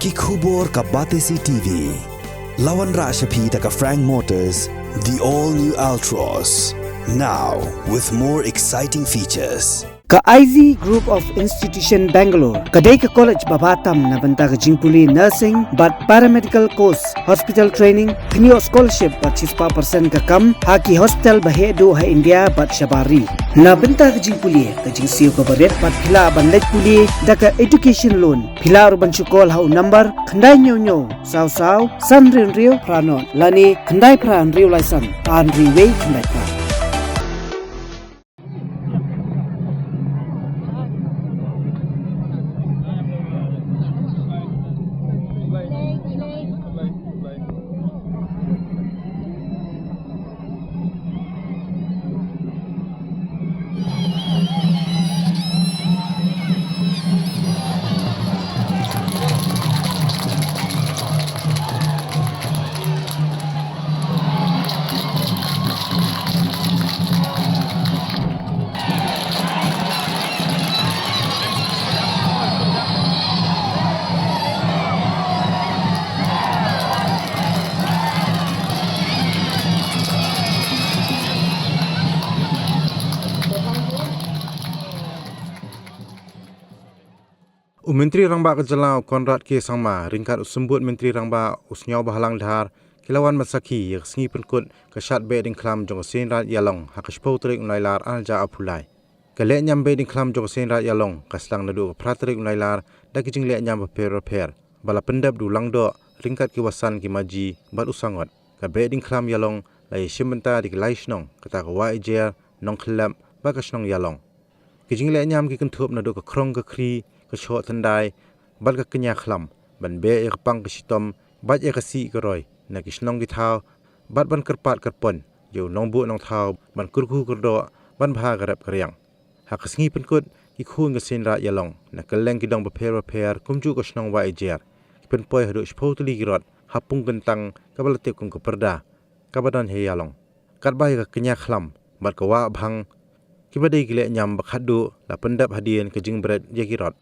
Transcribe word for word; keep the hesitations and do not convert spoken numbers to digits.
Ki khubor ka Batesi T V. La wanrah sha phi da ka Frank Motors, the all new Altroz. Now with more exciting features. Ka I V Group of Institution Bangalore ka dei ka college ba bha tam na bynta ka jingpule nursing bad paramedical course, hospital training, pynïoh scholarship bad shispah percent ka kam ha ki hospital ba heh duh ha India bad shabar ri. Na bynta ka jingpule, ka jingsiew kaba rit bad phi lah ban leit pule da ka education loan. Phi lah ruh ban shu call ha u number khyndai hynñiew hynñiew saw saw san hynriew hynriew phra nod lane khyndai phra hynriew lai san ar hynriew wei khyndai phra. U Myntri Rangbah ka jylla u Conrad K Sangma ryngkat u Symbud Myntri Rangbah u Sniawbhalang Dhar ki la wan ban sakhi ïa ka sngi pynkut ka shad beh diengkhlam jong ka Seiñ Raij Ïalong ha ka shiphew tarik u Nailar ar hajar arphew lai. Ka lehñiam beh diengkhlam jong ka Seiñ Raij Ïalong ka sdang naduh ka phra tarik u Nailar da ki jinglehñiam bapher bapher ba la pyndep da u Langdoh ryngkat ki Wasan, ki Maji bad u Sangot. Ka beh diengkhlam Ïalong la ïashim bynta da ki lai shnong, kata ka Wahiajer, Nongkhyllep bad ka shnong Ïalong. Ki jinglehñiam ki kynthup naduh ka khrong ka khri, ka shoh thyndai bad ka kñia khlam, ban beh ïa ka pang ka shitom bad ïa ka sih ka roi na ki shnong ki thaw, bad ban kyrpad kyrpon ïa u nongbuh nongthaw ban kyrkhu kyrdoh, ban bha ka rep ka riang. Ha ka sngi pynkut, ki khun ka Seiñ Raij Ïalong na kylleng ki dong bapher bapher kumjuh ka shnong Wahiajer ki pynpoi haduh shiphew tylli ki rot ha pung kyntang kaba la tip kum ka pyrda, kaba don ha Ïalong. Katba ïa ka kñia khlam bad ka wah bhang, kiba dei ki lehñiam ba khatduh, la pyndep hadien ka jingbret ïa ki rot.